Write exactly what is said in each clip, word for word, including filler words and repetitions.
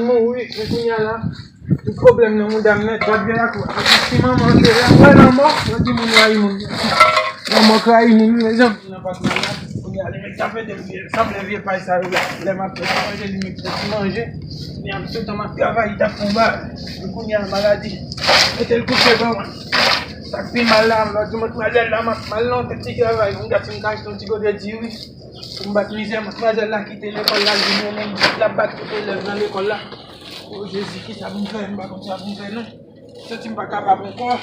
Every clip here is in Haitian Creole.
Mouri, men kounye a la, tout pwoblèm nan mouda m nèt, gad vye lakou a. Si manman te la, wè lanmò, yo di moun rayi moun. Lanmò k rayi moun, wi, mezanmi. Nan pa t mal la, kounye a, li mèt tape de vye, sanble vye pay sa yo la. Lè m ap fè manje, li mèt fè ti manje. Kounye a, tout tan m ap travay, li t ap fè yon bagay. Men kounye a, maladi. Mete l kouche, ban mwen. Sa k pi mal la, lòt jou, matmwazèl la, m ap mal nan yon ti travay. M gad si m ka achte yon ti gode diri. Pou m bat mizè, matmwazèl la kite lekòl la, l vin renmen m, l ap bat tout elèv nan lekòl la. O Jezi, kisa pou m fè? M pa konn sa pou m fè, non. M santi m pa kapab ankò.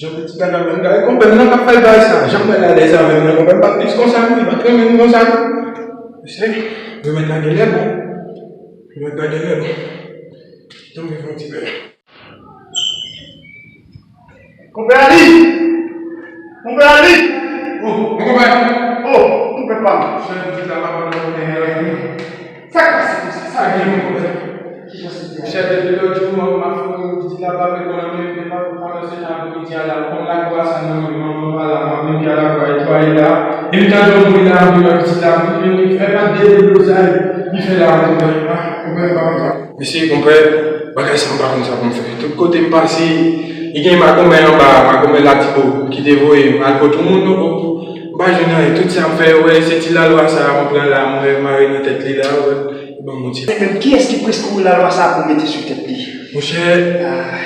Jan pitit la nan menm gade konpè m nan k ap fè l bay sa. Jan m wè l alèz avè m nan, konpè m pa t plis konsa non, li pa t renmen m konsa non. Mesye, remèd la genlè bon. Remèd la genlè bon. Tann m fè yon ti bè. Konpè Ali! Konpè Ali! Oh, mon konpè! Oh, konpè pa m. Sa k pase konsa? Sa gen, mon konpè? Kijan se te a? Chè, depi lòt jou, m ap fè yon pitit la pa vle konn anyen, men pa pandan se tan, apremidi a la, kòm lakou a sa nan men manman pa la, m ap netwaye lakou a, netwaye la. Epi tande yon bri la, m di mwen pitit la, m di men li fè pa de deblozay li fè la, m di mwen, ah, konpè pa konn sa. Mesye, konpè, bagay sa m pa konn sa pou m fè. Tout kote m pase, li gen makonbè anba, makonbè Latibo, ki te voye m al kot yon moun, non, m pa jwenn anyen. Tout sa m fè, yo wè, se ti lalwa sa a, m pran la, m mare nan tèt li la, wè. Ban m yon ti. Men kiyès ki preskri lalwa sa a pou mete sou tèt li? Monchè,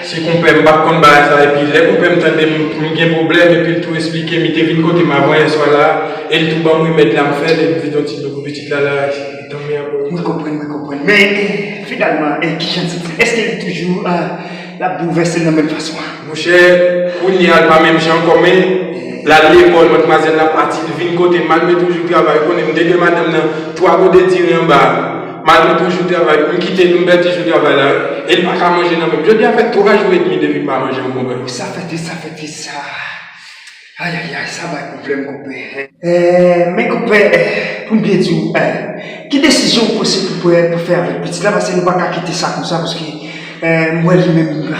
se konpè m, m pa t konn bagay sa, epi lè konpè m tande m, m gen pwoblèm, epi l tou esplike m, li te vin kote m avan yè swa la, e l tou ban m remèd la, m fè l, epi vide yon ti dlo pou pitit la, la, li tanmen ankò. Mwen konprann, mwen konprann. Men, eh, finalman, eh, kijan l santi l? Èske li toujou, eh, l ap boulvèse nan menm fason an? Monchè, kounye a, l pa menm jan ankò, men l al lekòl, matmwazèl la pati, l vin kote m, malgre toujou travay, konnen m te gen madanm nan, twa gode diri anba, malgre toujou travay, m kite l, m pèdi jou travay la, e l pa ka manje nan menm. Jodi a fè twa jou edmi depi m pa manje ankò, men. Sa fè tris, sa fè tris, sa. Ayayay, sa bay pwoblèm, konpè. Eh, men konpè, eh, pou m byen di w, eh, ki desizyon ou panse pou pran, pou fè avèk pitit la? Paske nou pa ka kite sa konsa, paske, eh, m wè li menm,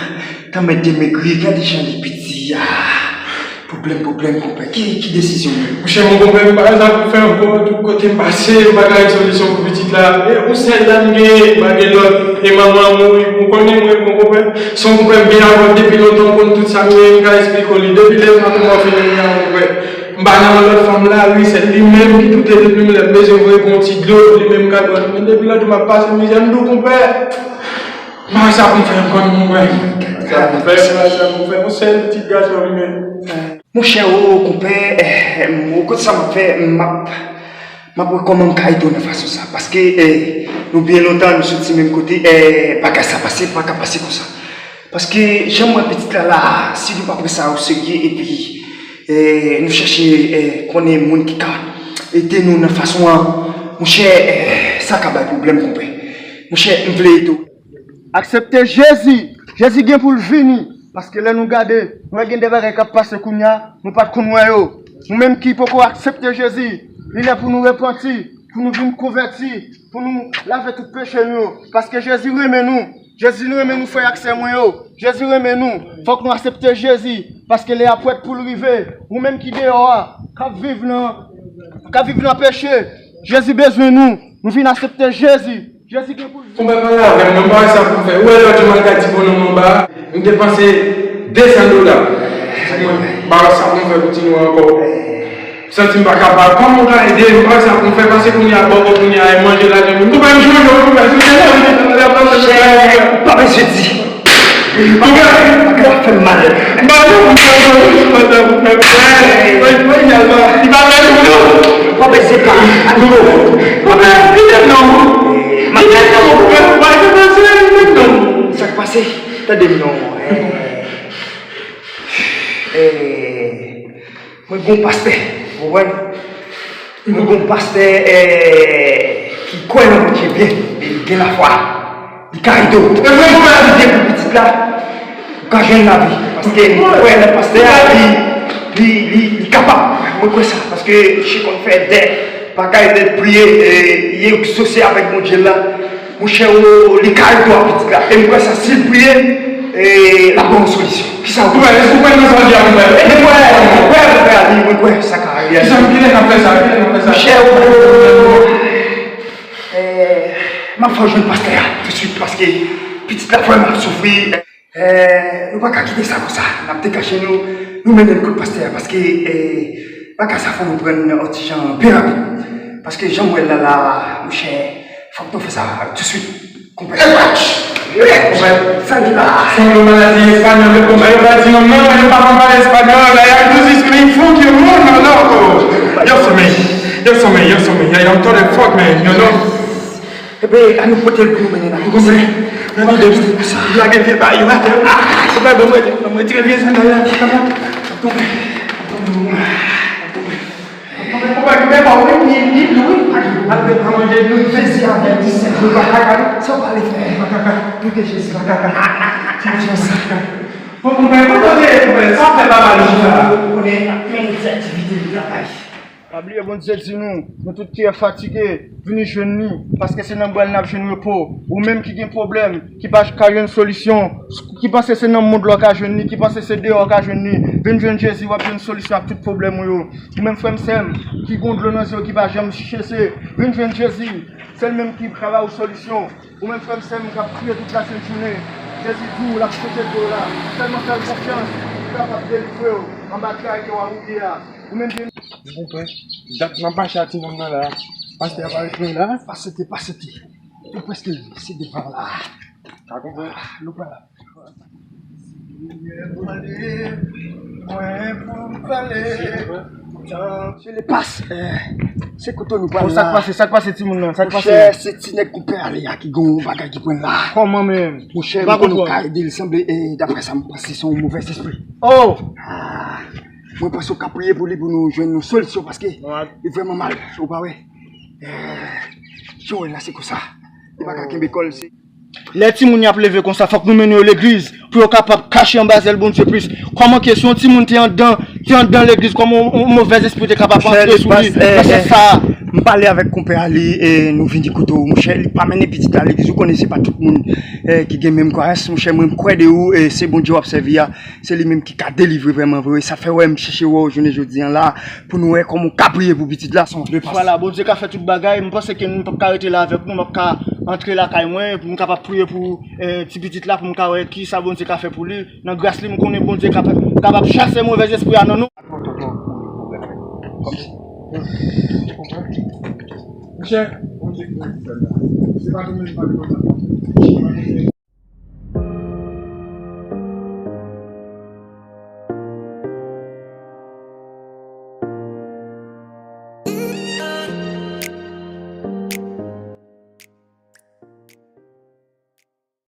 tanmen demegri, gade jan li piti a. Pwoblèm, pwoblèm, konpè. Ki, ki desizyon ou menm? Monchè, mon konpè, m pa konn sa pou m fè ankò. Tout kote m pase, m pa ka jwenn solisyon pou pitit la. E yon sèl la m genyen, m pa gen lòt. E manman an mouri, ou konnen mwen, mon konpè. Se yon konpè m gen avè l depi lontan, ou konn tout sa m genyen, m ka esplike w li. Depi lè m pa twò fini, m gen yon konpè. M pa nan yon lòt fanm la, wi, se li menm ki tout, depi m lè m bezwen voye pou yon ti dlo, li menm k al pran. Men depi lòt jou m ap pase mizè, m di w konpè. M pa wè sa pou m fè ankò non, mon frè. Sa pou m fè, m pa wè sa pou m fè. Yon sèl pitit gason li menm. Monchè, o, konpè, eh, o, kote sa m ap fè, m ap, m ap wè kòman m ka ede w nan fason sa. Paske, eh, nou byen lontan, nou soti menm kote, eh, bagay sa pase, pa ka pase konsa. Paske, jan m wè pitit la la, si nou pa pran sa o serye, epi, eh, nou chèche, eh, konnen moun ki ka ede nou nan fason an, monchè, eh, sa ka bay pwoblèm, konpè. Monchè, m vle ede w. Aksepte Jezi. Jezi gen pou l vini. Paske lè nou gade, nou wè gen de bagay k ap pase kounye a, nou pa t konn wè yo. Nou menm ki poko aksepte Jezi, li lè pou nou repanti, pou nou vin konvèti, pou nou lave tout peche nou yo. Paske Jezi renmen nou. Jezi renmen nou, frè ak sè mwen yo. Jezi renmen nou. Fòk nou aksepte Jezi. Paske lè a prèt pou l rive. Ou menm ki deyò a, k ap viv nan, k ap viv nan peche, Jezi bezwen nou. Nou vin aksepte Jezi. Jezi gen pou l vini. Konpè pale avè m non, m pa wè sa pou m fè. Ou wè lòt jou m al kay ti bonòm anba, m te panse de san dola. Di mwen, m pa wè sa pou m fè pou timoun ankò. M santi m pa kapab. Kòman w ka ede m? M pa wè sa pou m fè. Pase kounye a, bòkò kounye a, e manje lajan moun. Konpè m chonje w, konpè. Chè, pa bezwen di. Konpè. Bagay fè m mal. M pa wè sa pou m fè. M pa wè sa pou m fè. Mwen, mwen, li pa wè pou mwen. Pa bezwen pa. Konpè, kite m non. Sa k pase? Tande m non. Eh, eh, mwen gon pastè, ou konprann? Mwen gon pastè, eh, ki kwè nan Bondye byen, e li gen lafwa. Li ka ede w. E mwen kwè li gen pou pitit la. Ou ka jwenn lavi. Paske mwen kwè nan pastè a, li, li, li, li kapab. Mwen kwè sa. Paske misye konn fè de bagay, de priye, e li egzose avèk Bondye la. Monchè, o, li ka ede w ak pitit la. E mwen kwè sa, si l priye, e, l ap ban w solisyon. Kisa w kwè? Ou kwè nan sa w di a, konpè? Mwen kwè, mwen kwè, mwen kwè, mwen kwè sa ka reyalize. Kisa, kilè n ap fè sa? Kilè n ap fè sa? Monchè, o, eh, m ap fè w jwenn pastè a tousuit, paske pitit la vrèman ap soufri. Eh, nou pa ka kite sa konsa. N ap dekache nou, nou mennen l kot pastè a, paske, eh, bagay sa fò nou pran yon ti jan pi rapid. Paske jan m wè l la, la, monchè, fòk nou fè sa tousuit. Konpè. Konpè, sa vin la. Se yon maladi espanyòl, konpè. Yo pa di non, non, yo pa konn pale espanyòl. Hay algo escrito que no, no, no. Yo soy, yo soy, yo soy. Hay un montón de fuck, man, you know. Ebyen, ann nou pote l pou nou mennen nan komisè. Nan lide m, lage vye bagay yo atè. Ah, se pa bon, mwen, mwen tire vye sandal la. Konpè, konpè, konpè, konpè, konpè, konpè, konpè, konpè, konpè, konpè, konpè, konpè, konpè, sa w prale fè? Prale fè. Prale fè. Bon, konpè, konpè, konpè, sa w fè pa mal, chita. Ou konnen, ap mennen ti aktivite de travay. Pa bliye Bondye di nou, nou tout ki fatige, vini jwenn li, paske se nan bra l n ap jwenn repo. Ou menm ki gen pwoblèm, ki pa ka jwenn solisyon, ki panse se nan mond la w ka jwenn li, ki panse se deyò w ka jwenn li, vin jwenn Jezi, w ap jwenn solisyon ak tout pwoblèm ou yo. Ou menm frè m, sè m, ki gon dlo nan zye w ki pa janm chese, vin jwenn Jezi. Se l menm ki ka ba w solisyon. Ou menm frè m, sè m, k ap kriye tout lasent jounen, Jezi di w l ap chanje vi w la. Sèlman fè l konfyans, li kapab delivre w anba tray ke w ap woule a. Ou menm vin. Ou konprann? Dat m ap mache ak ti nonm nan la. Pastè a pa ret lwen la. Pasete, pasete. Ou prèske rive, se devan la. Ka konprann? Nou pral la. Mwen pou m pale. Mesye Lepas, eh, se kote nou pral la. Sa k pase, sa k pase timoun nan, sa k pase? Monchè, se ti nèg konpè ale a ki gen yon bagay ki pran la. Kòman menm? Monchè, m konnen w ka ede l, sanble, eh, daprè sa m panse se yon movèzespri. Oh! Ah, mwen panse w ka priye pou li pou nou jwenn yon solisyon paske li vrèman mal, ou pa wè? Eh, jan w wè l la se konsa. Li pa ka kenbe kò l, se Lè timoun yo ap leve konsa, fòk nou mennen yo legliz pou yo kapab kache anba zèl Bondye plis. Kòman ke si yon timoun te anndan, te anndan legliz, kòman yon, yon movèzespri te kapab antre sou li? Monchè, Lepas, eh, eh, sa, m pale avèk konpè a li, e nou vin di kote w, monchè, li pa mennen pitit la legliz. Ou konnen se pa tout moun, eh, ki gen menm kwayans, monchè, mwen m kwè de ou, e se Bondye w ap sèvi a, se li menm ki ka delivre vrèman vre. Sa fè wè m chèche wè w jounen jodi a la, pou nou wè kòman w ka priye pou pitit la, se yon Lepas. Vwala, Bondye ka fè tout bagay. M panse ke nou p ap ka rete la avèk nou, m ap ka antre lakay mwen, pou m kapab priye pou, eh, ti pitit la, pou m ka wè kisa Bondye ka fè pou li. Nan gras li, m konnen Bondye kapab, kapab chase movèzespri a nan nou. Monchè, Bondye ki nan sèl la. Se pa nou menm, pa nou menm.